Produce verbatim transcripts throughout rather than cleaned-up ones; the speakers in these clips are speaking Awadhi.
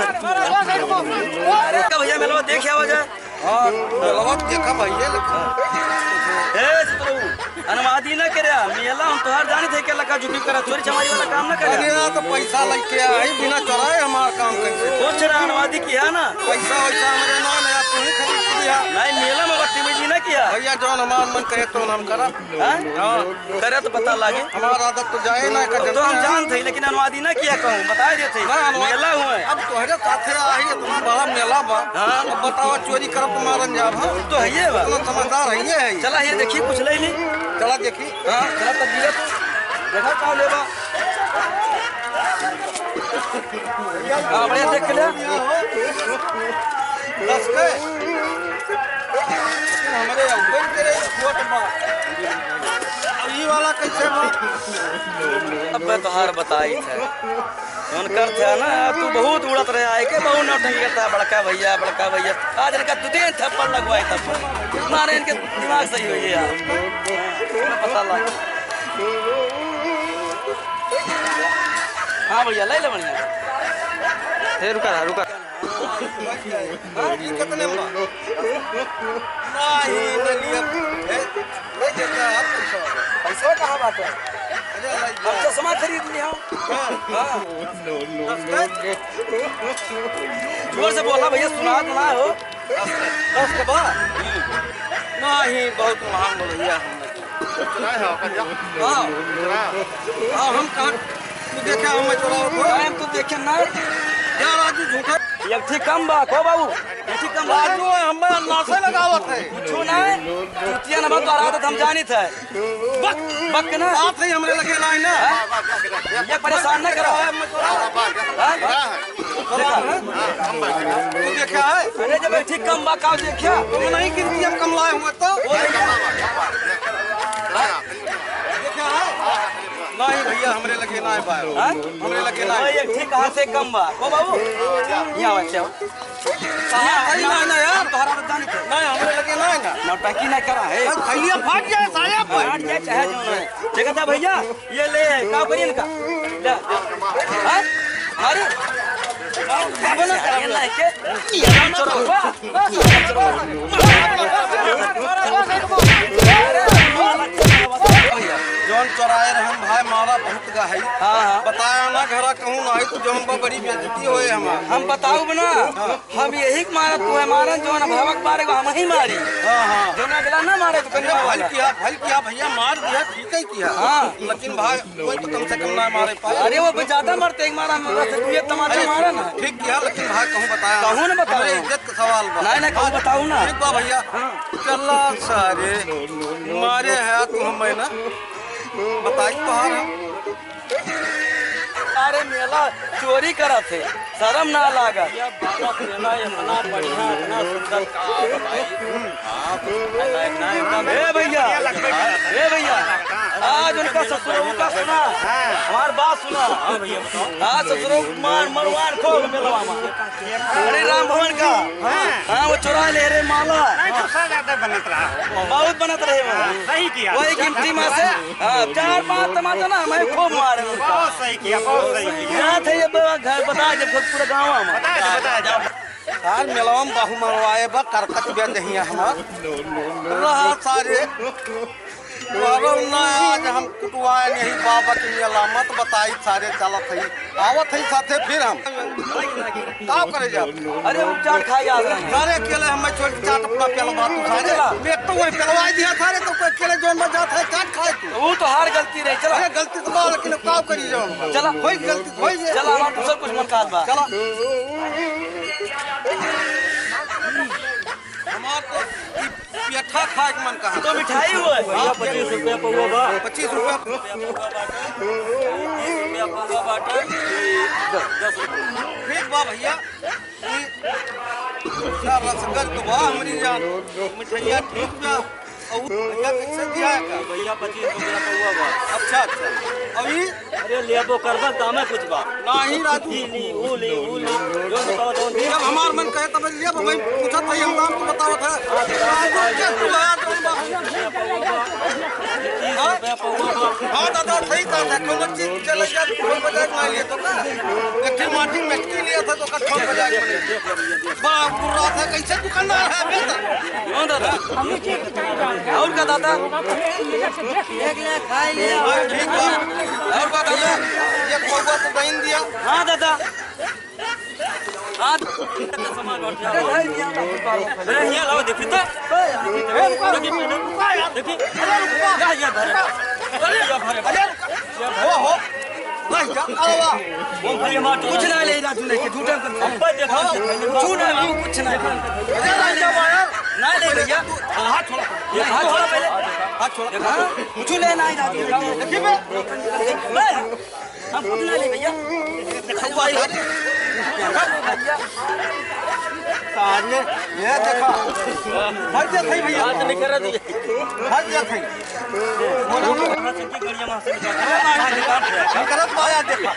अरे का भैया, मेलवा देख आवा जा। हाँ, मेलवा देखा भैया, लेकिन ए, सतरू, अनुवादी ना करे, मेला हम तोहार जानी थे, के लगा झुकी करा, चोरी चमारी वाला काम ना करे। अरे यार, तो पैसा लेके आई, बिना चोराए हमार काम कैसे? कुछ ना, अनुवादी किया ना। पैसा वैसा हमरे ना, ना, तू ही खरीद लिया। नहीं, मेला में बदतमीजी ना किया। भैया, जौन हमार मन कहे, तो हम करब। हाँ? हाँ। करे तो पता लागे। हमार आदत तो जाए ना, का तो हम जानते हैं। जानत हई, लेकिन अनुवादी ना किया कहूँ, बता देत हई। ना, अनुवाद-, मेला हुआ है। अब तोहरे साथे आई, इतना बड़ा मेला बा। हाँ। अब बतावा, चोरी करब तो मारन जाब, हाँ? तो है ये बा। इतना समझदार है ये है। चला, ये देखी, कुछ ले ली। चला देखी। हाँ, चला तब दिया तू। देखा का लेबा। हाँ, बढ़िया देख के ले। दस के। लेकिन हमरे ऊपर के रे छोट बा। अब ई वाला कैसे बा? अबे तोहार बताई थे। उनकर थे ना, तू बहुत उड़त रहे, आए के बहुत नौटंकी करता है, बड़का भैया, बड़का भैया। आज इनका दो तीन थप्पड़ लगवाए, थप्पड़ मारे, इनके दिमाग सही हो गया। पता लग। हाँ भैया, ले ले बढ़िया। हे रुका रहा, रुका। हाँ, ई कितने में बा? नहीं, नहीं लिया। ए, ले देता है, आप पैसा। पैसा कहाँ बाटे? अरे, भाई, हम चश्मा खरीद लिया। हाँ। हाँ। जोर से बोला भैया, सुना तो ना हो। दस के बा? नहीं, बहुत महंग हो भैया, हम नहीं। नहीं हो, कहिया? हाँ। नहीं। हाँ, हम कहाँ, तू देखे हम चोरावत हो? नहीं, हम तो देखे ना। यार, राजू झूठा। एक ठीक कम बा, को बाबू? एक ठीक कम बा। राजू, हम नासे लगावत है। कुछो ना है। चुतिया ना बा, तो आदत हम जानित है। बक, बक ना। बात है, हमरे लगे ना है ना। हाँ? ये परेशान ना करो। हाँ? देखा है? तू देखा है? अरे जब ठीक कम बा, का देखा? तुम नहीं गिनती, हम कम लाए हुए तो? वो देखा? देखा है? नहीं भैया, हमरे लगे ना है पाए। हाँ? हमरे लगे ना है। ये ठीक हाथ से कम बा। ओ बाबू, यहाँ बच्चे हो। कहाँ है? ना, ना यार। तोहरा तो जानी थे। नहीं, हमरे लगे ना है ना। नौटंकी ना करा है। अरे, खैलिया फाट जाए, साले पर। फाट जाए, चाहे जो ना है। देखा था भैया, ये ले, का करिए इनका? ले। हाँ? अरे। ये ना है के? जौन चोराए रहन भाई, मारा बहुत गहई। हाँ, हाँ। बताया ना घरा कहूँ ना आई, तो जौन बा बड़ी बेइज्जती होए हमार। हम बताउब ना। हाँ। हम यही के मारत, तू है मारन, जौन भावक मारे, हम ही मारी। हाँ, हाँ। जौन अगला ना मारे, तो अरे, कहीं भल वाला। किया, भल किया भैया, मार दिया, ठीक है किया। हाँ। लेकिन भाई, कोई तो कम से कम ना मारे पाए। अरे, वो भी ज्यादा मरते, एक मारा, हम से तू ये तमाचा अरे, मारा ना। ठीक किया, लेकिन भाई, कहूँ बताया। कहूँ ना बताओ। अरे, इज्जत का सवाल बा। नहीं, नहीं, कहूँ बताओ ना। ठीक बा भैया। हाँ। चला सारे, मारे है तू हम ना। बताई तोहार हम। अरे मेला चोरी करत है, शर्म ना लागत। ये बाबा मेला इतना बढ़िया, इतना सुंदर का बताई। हाँ, तो सुनने लायक ना एकदम। ए भैया, ए भैया, आज उनका ससुरों का सुना, हमार बात सुना। हाँ भैया, बताओ। आज ससुरों मार मरवान खूब मेलवा में। अरे राम भवन का, हाँ। हाँ, वो चुरा ले रे माला। नहीं, गुस्सा ज्यादा बनत रहा। बहुत बनत रहे वो। हाँ, सही किया। वही गिनती में से हाँ, चार पाँच तमाचा ना, मैं खूब मारे उनका। बहुत सही किया, बहुत सही किया। याद है ये बा-, घर बता जब पूरा गाँव में। बता दे, बता दे। यार, मेलवा में बाहु मरवाए बा, करकट बे दहिया हमार। रहा सारे। मरो ना, आज हम कुटवाए नहीं बाबा की मेला, मत बताई सारे चलत है। आवत है साथे फिर हम। का करे जाब? अरे, वो चाट खाए जा रहे हैं। सारे अकेले हमें छोड़ के चाट अपना पेलवा तू सारे। चला। मैं तो वही पेलवा दिया सारे, तो कोई अकेले जौन बा जात है, चाट खाए तू। वो तो हार गलती रही, चला। अरे, गलती तो बा, लेकिन अब का करी जौन बा। चला। कोई गलती, कोई ये। चला, हमार दूसर कुछ मन काज बा। चला। हमार तो पेठा खाए के मन कहा। तो मिठाई हुआ है। भैया, पच्चीस रुपया पौवा बा। पच्चीस रुपया। पच्चीस रुपया पौवा बाटे। दस रुपया। ठीक बा भैया। ई रसगर तो बा हमरी जान। मिठाइया ठीक बा। और भैया कैसे दिया है का? भैया, पच्चीस रुपया पौवा बा। अच्छा, अच्छा। और ई अरे, लेबो करबन, दामे कुछ बा। नाही, राजू। ई ली, ऊ ली, ऊ ली। जौन बताओ, जौन दी। जब हमार मन कहे, तब लेब, भाई, पूछत है, हम दाम तो बतावत है। हाँ, तो राजू, के तू है, जौन बा? हाँ? हाँ दादा, सही कहा था, कौनो चीज चले जाए तो ठोक बजाए के मार लिया तो का? एक ठे माटी मेटकी लिया था तो का ठोक बजाए के मार लिया। बड़ा बुरा था, कैसे दुकानदार है बे? हाँ दादा। और का दादा? एक ले खाई ले। हाँ, ठीक बा। और का दादा? एक पौवा तो दइन दिया। हाँ दादा। हाँ। सामान बांट लिया। अरे, हियाँ लाओ, देखी तो। देखी, देखी, देखी। या, या, भरे। अरे, या, भरे। अरे, हो, हो। भाई, जा, अरे, वाह। वो भाई, हमारा कुछ ना ले, राजू लेके, झूठा कर। अब पर देखा, हाँ, कुछ ना, कुछ ना। अरे, राजा, वाह, यार। ना ले, भैया। हाँ, हाथ छोड़ा। ये हाथ छोड़ा पहले। हाथ छोड़ा। देखा, कुछ लेना है, राजू। देखी बे। बे। हम खुद ना ले भैया। भाई, सारे, ये देखा। हर जगह है भैया। बात नहीं कर रहा तू। हर जगह है। निकलत बा, यार, देखा।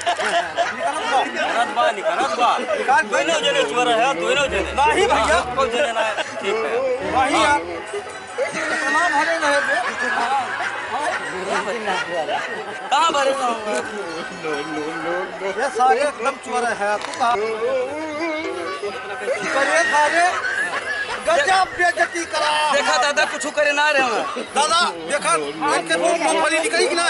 निकलत बा। निकलत बा, निकलत बा। निकाल। दोनों जने चोर है, दोनों जने। नहीं भैया। कोई जने ना है। ठीक है। नहीं यार। इतना भरे रहे बे। कहाँ भरे ना होगा? ये सारे एकदम चोर है, तू कहा? अरे सारे गजब बेइज्जती करा। देखा दादा, कुछ करे ना रहे हैं। दादा, देखा, इनके मुंह मूंगफली निकली कि ना?